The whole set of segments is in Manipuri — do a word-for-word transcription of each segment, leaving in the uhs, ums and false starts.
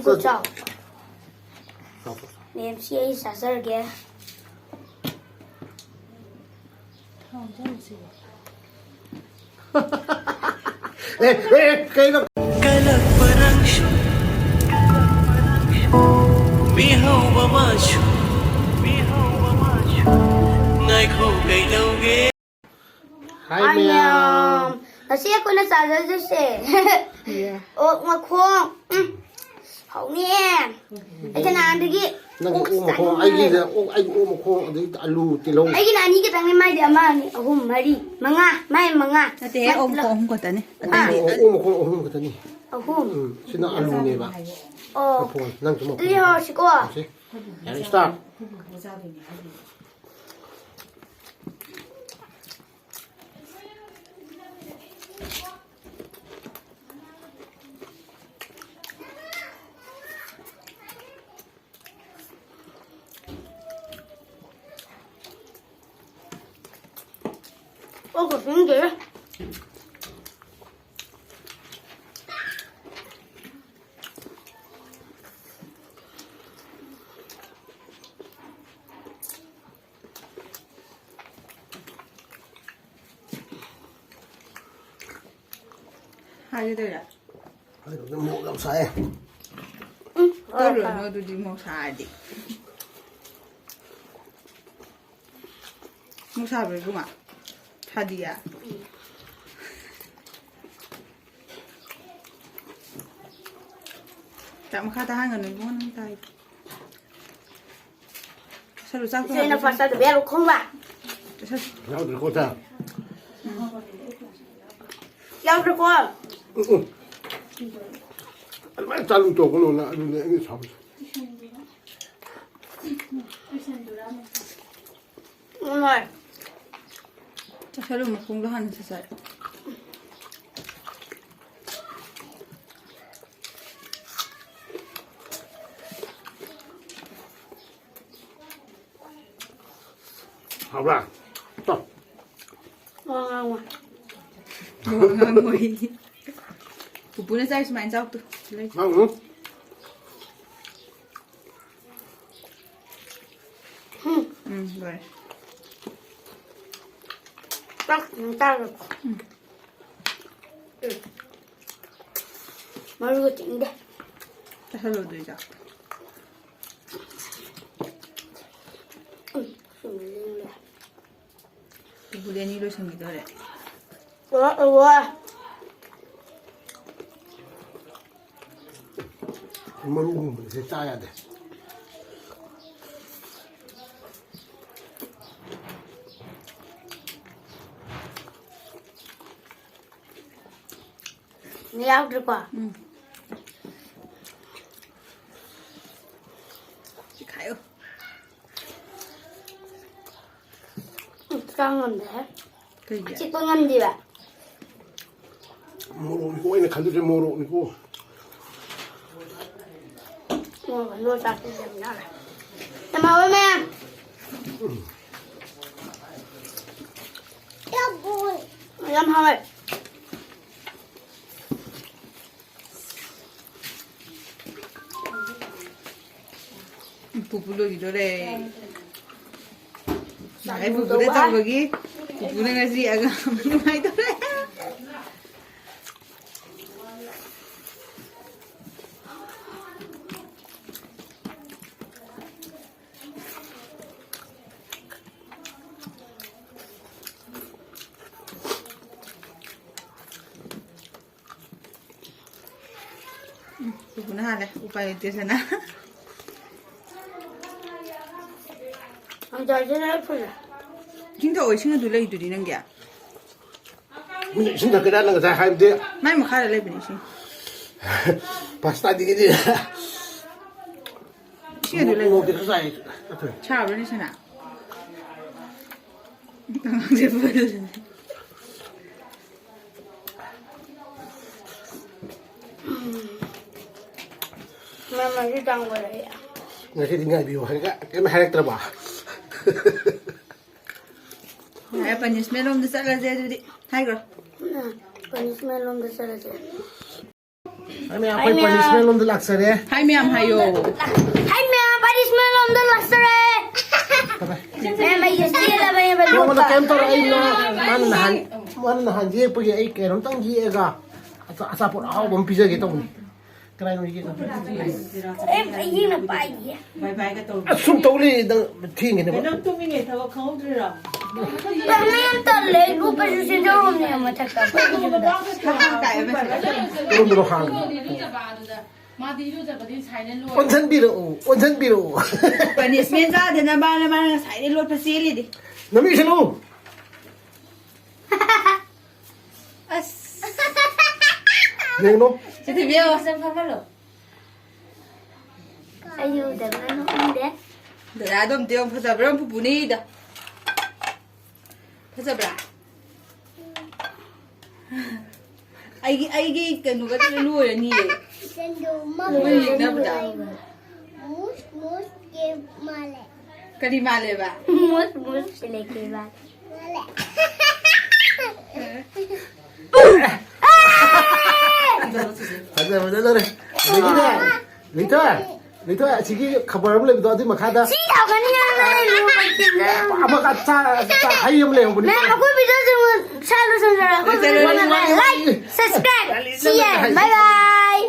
ꯆꯥꯎ꯫ ꯆꯥꯎ, ꯆꯥꯎ, ꯆꯥꯎ꯫ ꯃꯦꯝꯁꯤ ꯑꯩ ꯆꯥꯖꯔꯒꯦ꯫ ꯑꯦ, ꯑꯦ, ꯀꯩꯅꯣ? ꯀꯂꯛꯄ ꯅꯪꯁꯨ, ꯃꯤꯍꯧꯕ ꯃꯥꯁꯨ, ꯉꯥꯏꯈꯣ ꯀꯩꯗꯧꯒꯦ? ꯍꯥꯏ ꯃꯌꯥꯝ꯫ ꯉꯁꯤ ꯑꯩꯈꯣꯏꯅ ꯆꯥꯖꯗꯣꯏꯁꯦ ꯑꯣꯛ ꯃꯈꯣꯡ꯫ ꯎꯝ꯫ ꯍꯥꯎꯅꯤꯌꯦ꯫ ꯑꯩ ꯀꯅꯥꯗꯒꯤ ꯅꯪꯒꯤ ꯑꯣꯛ ꯑꯣꯛ ꯃꯈꯣꯡ, ꯆꯥꯅꯤꯡꯕ ꯑꯩꯒꯤꯗ ꯂꯩ꯫ ꯑꯣꯛ, ꯑꯩꯒꯤ ꯑꯣꯛ ꯃꯈꯣꯡ, ꯑꯗꯩ ꯑꯂꯨ, ꯇꯤꯜꯍꯧ꯫ ꯑꯩꯒꯤꯅ ꯑꯅꯤ ꯈꯛꯇꯪꯅꯦ, ꯃꯥꯏꯗꯤ ꯑꯃ, ꯑꯅꯤ, ꯑꯍꯨꯝ, ꯃꯔꯤ, ꯃꯉꯥ꯫ ꯃꯥꯏ ꯃꯉꯥ꯫ ꯅꯠꯇꯦꯍꯦ, ꯃꯥꯏ ꯑꯣꯛ ꯃꯈꯣꯡ ꯑꯍꯨꯝ ꯈꯛꯇꯅꯤ꯫ ꯑꯥ꯫ ꯑꯇꯩꯗꯤ ꯑꯣ, ꯑꯣꯛ ꯃꯈꯣꯡ ꯑꯍꯨꯝ ꯈꯛꯇꯅꯤ꯫ ꯑꯍꯨꯝ꯫ ꯎꯝ, ꯁꯤꯅ ꯑꯂꯨꯅꯦꯕ꯫ ꯑꯣ꯫ ꯃꯐꯣꯟ, ꯅꯪꯁꯨ ꯃꯐꯣꯟ꯫ ꯑꯗꯨꯗꯤ ꯍꯧꯔꯁꯤꯀꯣ꯫ ꯍꯧꯔꯁꯤ꯫ ꯌꯥꯔꯦ, start꯫ ꯑꯣ, ꯀꯩꯁꯨꯝꯗꯦ꯫ ꯍꯥꯏꯒꯦ ꯇꯧꯔꯤꯔꯥ? ꯑꯗꯨꯗꯤ ꯃꯣꯔꯣꯛ ꯌꯥꯝ ꯁꯥꯏꯌꯦ꯫ ꯎꯝ, ꯇꯧꯔꯨꯔꯅꯨ ꯑꯗꯨꯗꯤ ꯃꯣꯔꯣꯛ ꯁꯥꯔꯗꯤ꯫ ꯃꯣꯔꯣꯛ ꯁꯥꯕ꯭ꯔꯣ ꯏꯕꯨꯡꯉꯣ? ꯁꯥꯗꯤꯌꯦ? ꯆꯥꯛ ꯃꯈꯥ ꯇꯥꯍꯟꯒꯅꯨ ꯏꯕꯨꯡꯉꯣ, ꯅꯪ ꯇꯥꯏ꯫ ꯆꯥꯁꯜꯂꯨ, ꯆꯥꯛꯇꯣ ꯏꯆꯦ, ꯑꯩꯅ ꯍꯥꯟꯅ ꯐꯥꯔꯁ ꯇꯥꯗꯕ ꯌꯥꯔꯣꯏ, ꯈꯣꯡꯕ꯫ ꯆꯥꯁꯜꯂꯨ꯫ ꯌꯥꯎꯗ꯭ꯔꯦꯀꯣ, ꯆꯥ? ꯎꯝ, ꯎꯝ꯫ ꯑꯗꯨꯃꯥꯏꯅ ꯆꯥꯂꯨ ꯇꯧꯒꯅꯣ ꯅꯪ, ꯑꯗꯨꯅꯦ ꯑꯩꯅ ꯁꯥꯎꯔꯤꯁꯦ꯫ ꯎꯝ, ꯍꯣꯏ꯫ ꯆꯥꯁꯜꯂꯨ, ꯃꯈꯣꯡꯗꯣ ꯍꯥꯟꯅ ꯆꯥꯁꯜꯂꯨ꯫ ꯍꯥꯎꯕ꯭ꯔꯥ? ꯆꯥꯎ꯫ ꯋꯥ ꯉꯥꯡꯉꯣꯏ꯫ ꯋꯥ ꯉꯥꯡꯉꯣꯏ꯫ ꯄꯨꯄꯨꯅ ꯆꯥꯏ ꯁꯨꯃꯥꯏꯅ ꯆꯥꯎ ꯇꯨ꯫ ꯂꯩ꯫ ꯉꯥꯡꯉꯨ꯫ ꯎꯝ, ꯂꯣꯏꯔꯦ꯫ ꯆꯥꯛ ꯈꯤꯇꯪ ꯆꯥꯔꯒ꯫ ꯎꯝ꯫ ꯎꯝ꯫ ꯃꯔꯨꯒ ꯆꯤꯡꯗꯦ꯫ ꯆꯥꯁꯜꯂꯣ ꯑꯗꯨꯗꯤ ꯆꯥꯛ꯫ ꯎꯝ, ꯁꯨꯝ ꯂꯦꯡꯂꯦ꯫ ꯄꯨꯄꯨꯗꯤ ꯑꯅꯤ ꯂꯣꯏꯁꯟꯈꯤꯗꯣꯔꯦ꯫ ꯋꯥ, ꯋꯥ꯫ ꯃꯔꯨꯒꯨꯝꯕꯁꯦ ꯆꯥ ꯌꯥꯗꯦ꯫ ꯌꯥꯎꯗ꯭ꯔꯦꯀꯣ? ꯎꯝ꯫ ꯁꯤ ꯈꯥꯏꯌꯣ꯫ ꯎꯝ, ꯆꯥ ꯉꯝꯗꯦꯍꯦ꯫ ꯀꯩꯒꯤ? ꯆꯤꯛꯄ ꯉꯝꯗꯦꯕ꯫ ꯃꯣꯔꯣꯛꯅꯤꯀꯣ ꯑꯩꯅ ꯈꯜꯂꯤꯁꯦ, ꯃꯣꯔꯣꯛꯅꯤꯀꯣ꯫ ꯃꯣꯔꯣꯛ ꯂꯣꯏ ꯆꯥꯊꯣꯛꯑꯦ, ꯌꯥꯝ ꯌꯥꯎꯔꯦ꯫ ꯌꯥꯝ ꯍꯥꯎꯋꯦ ꯃꯌꯥꯝ꯫ ꯎꯝ꯫ ꯌꯥꯝ ꯍꯥꯎꯋꯦ꯫ ꯄꯨꯄꯨ ꯂꯣꯏꯈꯤꯗꯣꯔꯦ꯫ ꯅꯍꯥꯟꯒꯩ ꯄꯨꯄꯨꯗ ꯇꯧꯕꯒꯤ ꯄꯨꯄꯨꯅ ꯉꯁꯤ ꯑꯉꯥꯡ ꯅꯨꯡꯉꯥꯏꯗꯣꯔꯦ꯫ ꯎꯝ, ꯄꯨꯄꯨꯅ ꯍꯥꯜꯂꯦ꯫ ꯎꯄꯥꯏ ꯂꯩꯇꯦ, ꯁꯅꯥ꯫ ꯌꯥꯝ ꯆꯥꯏꯗꯦꯅ ꯑꯩ ꯐꯨꯜꯂꯦ꯫ ꯏꯁꯤꯡ ꯊꯛꯑꯣ, ꯏꯁꯤꯡ ꯑꯗꯨ ꯂꯩꯗꯨꯗꯤ ꯅꯪꯒꯤ꯫ ꯃꯤꯅ ꯏꯁꯤꯡ ꯊꯛꯀꯦꯔꯥ ꯅꯪ ꯉꯁꯥꯏ ꯍꯥꯏꯕꯗꯤ? ꯃꯥꯏ ꯃꯈꯥꯗ ꯂꯩꯕꯅꯤ ꯏꯁꯤꯡ꯫ ꯄꯥꯁꯇꯥꯗꯤ ꯀꯩꯗꯤ? ꯏꯁꯤꯡ ꯑꯗꯨ ꯂꯩ꯫ ꯃꯣꯔꯣꯛꯇꯤ ꯈꯔ ꯆꯥꯏ꯫ ꯁꯥꯕ꯭ꯔꯅꯦ, ꯁꯅꯥ? ꯑꯉꯥꯡꯁꯦ ꯐꯨꯜꯂꯦ꯫ ꯃꯃꯜꯁꯨ ꯇꯥꯡꯕ ꯂꯩ꯫ ꯉꯁꯤꯗꯤ ꯉꯥꯏꯕꯤꯌꯨ ꯍꯥꯏꯔꯒ ꯀꯩꯝ ꯍꯥꯏꯔꯛꯇ꯭ꯔꯕ? ꯌꯥꯔꯦ, punishment ꯂꯣꯝꯗ ꯆꯠꯂꯁꯦ ꯑꯗꯨꯗꯤ꯫ ꯍꯥꯏꯈ꯭ꯔꯣ꯫ ꯎꯝ, punishment ꯂꯣꯝꯗ ꯆꯠꯂꯁꯦ꯫ ꯍꯥꯏ ꯃꯌꯥꯝ, ꯑꯩꯈꯣꯏ ꯍꯥꯏ ꯃꯌꯥꯝ꯫ Punishment ꯂꯣꯝꯗ ꯂꯥꯛꯆꯔꯦ꯫ ꯍꯥꯏ ꯃꯌꯥꯝ ꯍꯥꯏꯌꯣ꯫ ꯍꯥꯏ ꯃꯌꯥꯝ, punishment ꯂꯣꯝꯗ ꯂꯥꯛꯆꯔꯦ꯫ ꯃꯦꯝ, ꯑꯩꯁꯦ ꯆꯦꯜꯂꯕꯅꯦꯕ ꯅꯉꯣꯟꯗ ꯂꯣꯛꯄ꯫ ꯀꯩꯝ ꯇꯧꯔꯣꯏ꯫ ꯑꯩ ꯃꯥ-, ꯃꯥꯅ ꯅꯍꯥꯟ, ꯃꯥꯅ ꯅꯍꯥꯟ ꯌꯦꯛꯄꯒꯤ ꯑꯩ ꯀꯩꯅꯣꯝꯇꯪ ꯌꯦꯛꯑꯒ ꯑꯆꯥ-, ꯑꯆꯥꯄꯣꯠ ꯑꯍꯥꯎꯕ ꯑꯃ ꯄꯤꯖꯒꯦ ꯇꯧꯕꯅꯤ꯫ ꯀꯗꯥꯏꯅꯣ ꯌꯦꯛꯑꯒ? ꯑꯦ, ꯑꯩ ꯌꯦꯛꯅ ꯄꯥꯏꯗꯤꯌꯦ꯫ ꯕꯥꯏ ꯕꯥꯏꯒ ꯇꯧꯔꯣ꯫ ꯑꯁ, ꯁꯨꯝ ꯇꯧ ꯂꯩ, ꯅꯪ ꯊꯦꯡꯒꯅꯦꯕ꯫ ꯀꯩꯅꯣꯝ ꯇꯨꯝꯃꯤꯉꯩ ꯊꯕꯛ ꯈꯪꯍꯧꯗ꯭ꯔꯤꯔꯣ? ꯇꯜꯂꯦ, ꯌꯥꯝ ꯇꯜꯂꯦ꯫ ꯑꯩ ꯂꯣꯛꯄꯁꯨ ꯆꯦꯟꯊꯣꯛꯑꯝꯅꯦ ꯃꯊꯛꯇ꯫ ꯀꯔꯣꯝꯗꯅꯣ ꯍꯥꯡꯉꯤ? ꯃꯥꯗꯤ ꯏꯔꯨꯖꯕꯗꯤ ꯁꯥꯏꯂꯦꯟ ꯂꯣꯏ꯫ ꯑꯣꯟꯁꯤꯟꯕꯤꯔꯛꯎ, ꯑꯣꯟꯁꯤꯟꯕꯤꯔꯛꯎ꯫ ꯄꯅꯤꯁꯃꯦꯟ ꯆꯥꯗꯅꯕ ꯃꯥꯅ ꯉꯁꯥꯏꯗꯩ ꯂꯣꯠꯄ ꯆꯦꯜꯂꯤꯗꯤ꯫ ꯅꯃꯤꯠ ꯎꯏꯁꯤꯜꯂꯨ꯫ ꯑꯁ꯫ ꯌꯦꯡꯅꯣ꯫ ꯆꯤꯊꯤꯕꯤ ꯌꯦꯡꯉꯣ꯫ ꯐꯖꯅ ꯐꯝꯍꯜꯂꯣ꯫ ꯑꯩ ꯎꯗꯕꯅ ꯅꯣꯛꯅꯤꯡꯗꯦ꯫ ꯗꯗꯥꯗꯣ ꯑꯝꯇ ꯌꯦꯡꯉꯣ, ꯐꯖꯕ꯭ꯔꯥ ꯌꯦꯡꯉꯣ ꯄꯨꯄꯨꯅꯤꯗꯣ꯫ ꯐꯖꯕ꯭ꯔꯥ? ꯑꯩꯒꯤ, ꯑꯩꯒꯤ ꯀꯩꯅꯣꯒ ꯂꯣꯏꯔꯅꯤꯌꯦ꯫ ꯃꯣꯏ ꯂꯤꯛꯅꯕꯗ꯫ ꯃꯨꯁ ꯃꯨꯁ ꯀꯦ ꯃꯥꯜꯂꯦ꯫ ꯀꯔꯤ ꯃꯥꯜꯂꯦꯕ? ꯃꯨꯁ ꯃꯨꯁ ꯀꯦ ꯃꯥꯜꯂꯦ꯫ ꯃꯥꯜꯂꯦ꯫ ꯐꯖ ꯐꯖ ꯂꯣꯏꯔꯦ꯫ ꯑꯗꯒꯤꯅꯦ, ꯂꯤꯊꯣꯏ, ꯂꯤꯊꯣꯏ, ꯑꯁꯤꯒꯤ ꯈꯕꯔ ꯑꯃ ꯂꯩꯕꯗꯣ, ꯑꯗꯨꯏ ꯃꯈꯥꯗ ꯁꯤ ꯌꯥꯎꯒꯅꯤ ꯍꯥꯏꯕ ꯑꯩ ꯂꯨꯍꯣꯡꯕ ꯆꯠꯄꯗ꯫ ꯑꯃ ꯆꯥ-, ꯆꯥ-, ꯍꯩ ꯑꯃ ꯂꯩꯍꯧꯕꯅꯤ꯫ ꯃꯦꯝ, ꯑꯩꯈꯣꯏ ꯚꯤꯗꯤꯑꯣꯁꯦ ꯑꯃꯨꯛ ꯁ꯭ꯋꯥꯏ ꯂꯣꯏꯁꯤꯟꯖꯔꯒꯦ꯫ ꯑꯩꯈꯣꯏ ꯂꯣꯏꯁꯤꯜꯂꯦ, ꯚꯤꯗꯤꯑꯣꯁꯦ ꯂꯣꯏꯁꯤꯜꯂꯦ꯫ Like, subscribe, share, bye bye꯫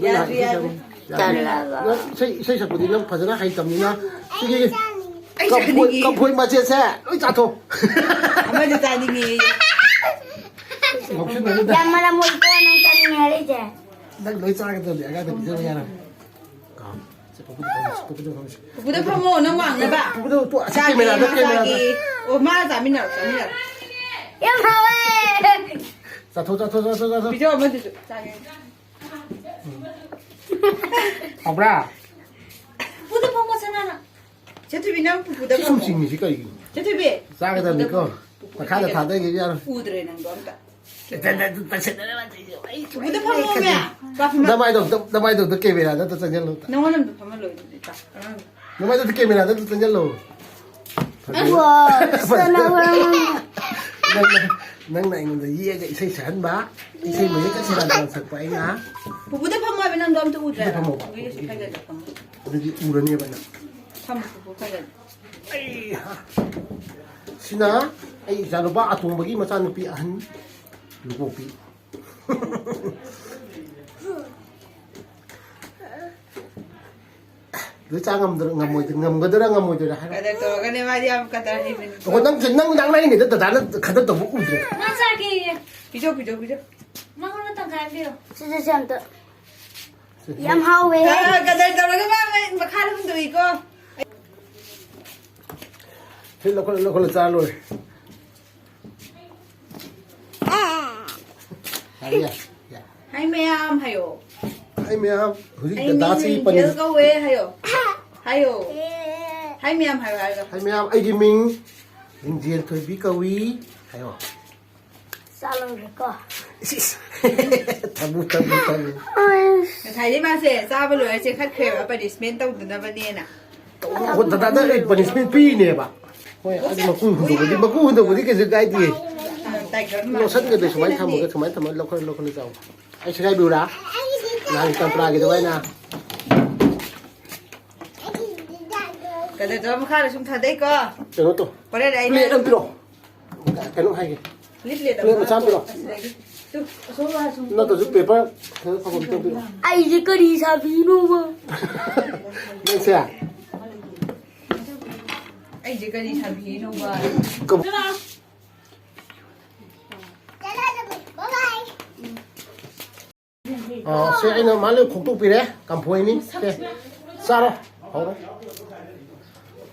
ꯌꯥꯗ꯭ꯔꯤ, ꯌꯥꯗ꯭ꯔꯤ꯫ ꯅꯪ ꯏꯁꯩ, ꯏꯁꯩ ꯁꯛꯄꯗꯤ ꯅꯪ ꯐꯖꯅ ꯍꯩꯇꯕꯅꯤꯅ, ꯁꯤꯒꯤ ꯑꯩ ꯀꯝꯐꯣꯏ, ꯆꯥꯅꯤꯡꯉꯤ꯫ ꯀꯝꯐꯣꯏ ꯃꯆꯦꯠꯁꯦ ꯂꯣꯏ ꯆꯥꯊꯣꯛ꯫ ꯑꯃꯗꯤ ꯆꯥꯅꯤꯡꯉꯦꯌꯦ꯫ ꯉꯥꯎꯁꯤꯟꯅꯅꯨꯗ꯫ ꯌꯥꯝ ꯃꯔꯝ ꯃꯣꯛꯏꯀꯣ ꯅꯪ ꯆꯥꯅꯤꯡꯉꯦ ꯍꯥꯏꯔꯛꯏꯁꯦ꯫ ꯅꯪ ꯂꯣꯏ ꯆꯥꯒꯗꯕꯅꯤ, ꯑꯉꯥꯡꯗ ꯄꯤꯖꯕ ꯌꯥꯔꯣꯏ꯫ ꯀꯥꯎ꯫ ꯁꯤ ꯄꯨꯄꯨꯗ ꯐꯝꯃꯁꯤ, ꯄꯨꯄꯨꯗ ꯐꯝꯃꯁꯤ꯫ ꯄꯨꯄꯨꯗ ꯐꯝꯃꯣ, ꯅꯪ ꯋꯥꯡꯅꯕ꯫ ꯄꯨꯄꯨꯗ ꯇꯣ-, ꯑꯁꯤ ꯆꯥꯒꯦ, ꯀꯦꯃꯦꯔꯥꯗ, ꯃꯥ ꯀꯦꯃꯦꯔꯥꯗ꯫ ꯆꯥꯒꯦ꯫ ꯑꯣ, ꯃꯥ ꯆꯥꯃꯤꯟꯅꯔꯣ, ꯆꯥꯃꯤꯟꯅꯔꯣ꯫ ꯌꯥꯝ ꯍꯥꯎꯋꯦ꯫ ꯆꯥꯊꯣꯛ, ꯆꯥꯊꯣꯛ, ꯆꯥꯊꯣꯛ, ꯆꯥꯊꯣꯛ꯫ ꯄꯤꯖꯧ ꯑꯃꯗꯨꯁꯨ, ꯆꯥꯒꯦ꯫ ꯍꯥꯎꯕ꯭ꯔꯥ? ꯄꯨꯄꯨꯗ ꯐꯝꯃꯣ, ꯁꯅꯥꯅ꯫ ꯆꯦ ꯊꯣꯏꯕꯤ, ꯅꯪ ꯄꯨꯄꯨꯗ ꯁꯤ ꯁꯨꯝ ꯐꯝꯃꯣ꯫ ꯆꯤꯡꯉꯤꯁꯤ ꯀꯩꯒꯤꯅꯣ? ꯆꯦ ꯊꯣꯏꯕꯤ, ꯆꯥꯒꯗꯕꯅꯤꯀꯣ꯫ ꯄꯨꯄꯨꯗ ꯐꯝꯃꯣ꯫ ꯃꯈꯥꯗ ꯊꯥꯗꯒꯦ ꯌꯥꯔꯣꯏ꯫ ꯎꯗ꯭ꯔꯦ ꯅꯪꯗꯣ ꯑꯝꯇ꯫ ꯄꯨꯄꯨꯗ ꯐꯝꯃꯣꯃꯦ꯫ ꯅꯃꯥꯏꯗꯣ ꯑꯝꯇ, ꯅꯃꯥꯏꯗꯣ ꯑꯝꯇ ꯀꯦꯃꯦꯔꯥꯗ ꯑꯝꯇ ꯆꯪꯁꯤꯜꯂꯣ ꯑꯝꯇ꯫ ꯅꯉꯣꯟꯗ ꯑꯝꯇ ꯐꯝꯍꯜꯂꯣ ꯑꯗꯨꯗꯤ, ꯏꯄꯥ꯫ ꯅꯃꯥꯏꯗꯣ ꯑꯝꯇ ꯀꯦꯃꯦꯔꯥꯗ ꯑꯝꯇ ꯆꯪꯁꯤꯜꯂꯣ꯫ ꯋꯥ, ꯁꯅꯥ ꯋꯥ꯫ ꯅꯪꯅ, ꯅꯪꯅ ꯑꯩꯉꯣꯟꯗ ꯌꯦꯛꯑꯒ ꯏꯁꯩ ꯁꯛꯍꯟꯕ, ꯏꯁꯩ ꯃꯌꯦꯛꯀ ꯁꯦꯔꯥꯟ ꯇꯨꯔꯥꯟ ꯁꯛꯄ ꯑꯩꯅ꯫ ꯄꯨꯄꯨꯗ ꯐꯝꯃꯣ ꯍꯥꯏꯕ, ꯅꯪꯗꯣ ꯑꯝꯇ ꯎꯗ꯭ꯔꯦ꯫ ꯄꯨꯄꯨꯗ ꯐꯝꯃꯣꯕ꯫ ꯄꯨꯄꯨꯒꯤꯁꯨ ꯈꯔ ꯈꯔ ꯐꯝꯃꯣ꯫ ꯑꯗꯨꯗꯤ ꯎꯔꯅꯦꯕ ꯅꯪ꯫ ꯐꯝꯃꯣ, ꯄꯨꯄꯨ ꯈꯔ ꯈꯔ꯫ ꯑꯩ, ꯁꯤꯅ ꯑꯩ ꯏꯆꯥꯅꯨꯄꯥ ꯑꯇꯣꯝꯕꯒꯤ ꯃꯆꯥꯅꯨꯄꯤ ꯑꯍꯟ, ꯂꯨꯀꯣꯛꯄꯤ꯫ ꯂꯣꯏ ꯆꯥ ꯉꯝꯗ꯭ꯔ-, ꯉꯝꯃꯣꯏꯗ꯭ꯔ-, ꯉꯝꯒꯗ꯭ꯔꯥ ꯉꯝꯃꯣꯏꯗꯣꯏꯔꯥ ꯍꯥꯏꯔꯣ꯫ ꯀꯗꯔ ꯇꯧꯔꯒꯅꯦ ꯃꯥꯗꯤ ꯌꯥꯝ ꯀꯗꯔ ꯍꯩꯕꯅꯤ꯫ ꯑꯣ, ꯅꯪ, ꯅꯪ ꯂꯥꯡꯅꯔꯤꯉꯩꯗ ꯗꯗꯥꯅ ꯈꯗꯔ ꯇꯧꯕ ꯎꯗ꯭ꯔꯦ꯫ ꯃꯥ ꯆꯥꯒꯦꯌꯦ꯫ ꯄꯤꯖꯧ, ꯄꯤꯖꯧ, ꯄꯤꯖꯧ꯫ ꯃꯉꯣꯟꯗ ꯇꯪꯈꯥꯏ ꯑꯃ ꯄꯤꯌꯣ꯫ ꯁꯦ, ꯁꯦ, ꯁꯦ, ꯑꯝꯇ꯫ ꯌꯥꯝ ꯍꯥꯎꯋꯦꯍꯦ꯫ ꯑ, ꯀꯗꯔ ꯇꯧꯔꯒ ꯃꯥ ꯃꯈꯥꯗ ꯍꯨꯟꯗꯣꯛꯏꯀꯣ꯫ ꯁꯤ ꯂꯧꯈꯠꯂ, ꯂꯧꯈꯠꯂ ꯆꯥ ꯂꯣꯏꯔꯦ꯫ ꯌꯥꯔꯦ, ꯌꯥꯔꯦ, ꯌꯥꯔꯦ꯫ ꯍꯥꯏ ꯃꯌꯥꯝ ꯍꯥꯏꯌꯣ꯫ ꯍꯥꯏ ꯃꯌꯥꯝ, ꯍꯧꯖꯤꯛ ꯑꯩ ꯃꯤꯡ ꯗꯗꯥꯁꯤ ꯂꯤꯡꯖꯦꯜ ꯄꯅꯤꯔ ꯀꯧꯋꯦ ꯍꯥꯏꯌꯣ꯫ ꯍꯥꯏꯌꯣ꯫ ꯍꯥꯏ ꯃꯌꯥꯝ ꯍꯥꯏꯌꯣ ꯍꯥꯏꯔꯒ꯫ ꯍꯥꯏ ꯃꯌꯥꯝ, ꯑꯩꯒꯤ ꯃꯤꯡ ꯂꯤꯡꯖꯦꯜ ꯊꯣꯏꯕꯤ ꯀꯧꯏ ꯍꯥꯏꯌꯣ꯫ ꯆꯥ ꯂꯣꯏꯔꯦꯀꯣ꯫ ꯏꯁ, ꯏꯁ꯫ ꯊꯝꯃꯨ, ꯊꯝꯃꯨ, ꯊꯝꯃꯨ꯫ ꯑꯁ꯫ ꯉꯁꯥꯏꯗꯤ ꯃꯥꯁꯦ ꯆꯥꯕ ꯂꯣꯏꯔ ꯆꯦꯟꯈꯠꯈ꯭ꯔꯦꯕ, punishment ꯇꯧꯗꯅꯕꯅꯦꯅ꯫ ꯇꯧꯅꯨ, ꯗꯗꯥꯗ ꯑꯩ punishment ꯄꯤꯅꯦꯕ꯫ ꯍꯣꯏ, ꯑꯗꯨ ꯃꯀꯨ ꯍꯨꯟꯗꯣꯛꯄꯗꯤ, ꯃꯀꯨ ꯍꯨꯟꯗꯣꯛꯄꯗꯤ ꯀꯩꯁꯨ ꯀꯥꯏꯗꯦ꯫ ꯑ, tiger ꯃꯥꯜꯂꯦ꯫ ꯂꯣꯠꯁꯟꯒꯗꯣꯏ ꯁꯨꯃꯥꯏꯅ ꯊꯝꯃꯒ, ꯁꯨꯃꯥꯏꯅ ꯊꯝꯃꯒ ꯂꯧꯈꯠꯂ, ꯂꯧꯈꯠꯂ ꯆꯥꯎ꯫ ꯑꯩ ꯁꯦꯒꯥꯏꯕꯤꯌꯨꯔꯥ? ꯅꯍꯥꯟ ꯆꯝꯄ꯭ꯔꯥꯒꯤ ꯑꯗꯨꯃꯥꯏꯅ꯫ ꯀꯩꯅꯣ ꯇꯧꯔ ꯃꯈꯥꯗ ꯁꯨꯝ ꯊꯥꯗꯩꯀꯣ꯫ ꯀꯩꯅꯣ ꯇꯧ꯫ ꯍꯣꯔꯦꯟ ꯑꯩꯅ plate ꯑꯃ ꯄꯤꯔꯛꯑꯣ꯫ ꯀꯩꯅꯣ ꯍꯥꯏꯒꯦ꯫ ꯂꯤꯠꯂꯦ plate ꯃꯆꯥ ꯑꯃ ꯄꯤꯔꯛꯑꯣ꯫ ꯑꯁꯤꯗꯒꯤ꯫ ꯇꯨ, ꯑꯁꯣꯝ ꯂꯥꯛꯑ ꯁꯨꯝ꯫ ꯅꯠꯇ꯭ꯔꯁꯨ paper ꯈꯔ ꯐꯕ ꯑꯝꯇ ꯄꯤꯔꯛꯑꯣ꯫ ꯑꯩꯁꯦ ꯀꯔꯤ ꯁꯥꯕꯤꯅꯣꯕ? ꯅꯪꯁꯦ? ꯑꯩꯁꯦ ꯀꯔꯤ ꯁꯥꯕꯤꯅꯣꯕ? ꯀꯝ- ꯑ, ꯁꯦ, ꯑꯩꯅ ꯃꯥ ꯂꯣꯏ ꯈꯣꯛꯇꯣꯛꯄꯤꯔꯦ, ꯀꯝꯐꯣꯏꯅꯤ꯫ ꯁꯦ, ꯆꯥꯔꯣ, ꯍꯧꯔꯣ꯫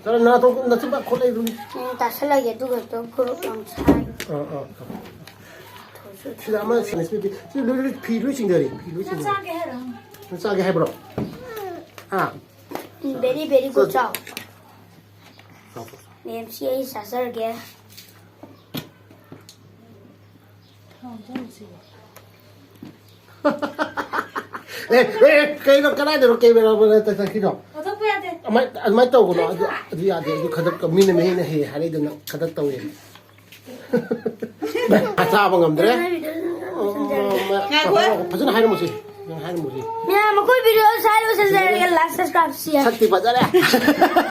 ꯆꯥꯔꯣ, ꯅꯥꯇꯣꯟ, ꯅꯆꯤꯟꯕꯥꯛ ꯈꯣꯠꯂꯛꯏꯗꯨꯅꯤ꯫ ꯎꯝ, ꯆꯥꯁꯜꯂꯒꯦ, ꯑꯗꯨꯒ ꯍꯦꯛꯇ ꯈꯨꯔꯨꯞ ꯌꯥꯝ ꯁꯥꯏ꯫ ꯑ, ꯑ, ꯁꯤꯗ ꯑꯃ ꯁꯦꯅꯤꯁ ꯄꯤꯕꯤ꯫ ꯁꯤ ꯂꯣꯏ, ꯂꯣꯏ, ꯐꯤ ꯂꯣꯏ ꯆꯤꯡꯊꯔꯦ, ꯐꯤ ꯂꯣꯏ ꯅꯪ ꯆꯤꯡꯊꯔꯦ꯫ ꯆꯥꯒꯦ ꯍꯥꯏꯔꯣ? ꯅꯪ ꯆꯥꯒꯦ ꯍꯥꯏꯕ꯭ꯔꯣ? ꯎꯝ, very, very good, ꯆꯥꯎ꯫ ꯆꯥꯎ, ꯆꯥꯎ, ꯆꯥꯎ꯫ ꯃꯦꯝ, ꯁꯤ ꯑꯩ ꯆꯥꯖꯔꯒꯦ꯫ ꯑꯦ, ꯑꯦ, ꯑꯦ, ꯀꯩꯅꯣ, ꯀꯗꯥꯏꯗꯅꯣ camera ꯃꯅꯥꯛꯇ ꯆꯠꯈꯤꯗꯣ? ꯂꯧꯊꯣꯛꯄ ꯌꯥꯗꯦ꯫ ꯑꯗꯨꯃꯥꯏ-, ꯑꯗꯨꯃꯥꯏꯅ ꯇꯧꯒꯅꯣ꯫ ꯑꯗꯨ, ꯑꯗꯨ ꯌꯥꯗꯦ꯫ ꯑꯗꯨ ꯈꯗꯛ, ꯃꯤꯅ, ꯃꯤꯅ ꯍꯦꯛ ꯍꯥꯏꯔꯛꯏꯗꯅ ꯈꯗꯛ ꯇꯧꯋꯦ꯫ ꯆꯥꯕ ꯉꯝꯗ꯭ꯔꯦ꯫ ꯉꯥꯏꯈꯣ꯫ ꯐꯖꯅ ꯍꯥꯏꯔꯝꯃꯨꯁꯤ꯫ ꯅꯪ ꯍꯥꯏꯔꯝꯃꯨꯁꯤ꯫ ꯃꯌꯥꯝ, ꯑꯩꯈꯣꯏ video ꯁ꯭ꯋꯥꯏꯗ ꯂꯣꯏꯁꯤꯟꯖꯔꯒꯦ꯫ Like, subscribe, share꯫ ꯁꯛꯇꯤ ꯐꯖꯔꯦ꯫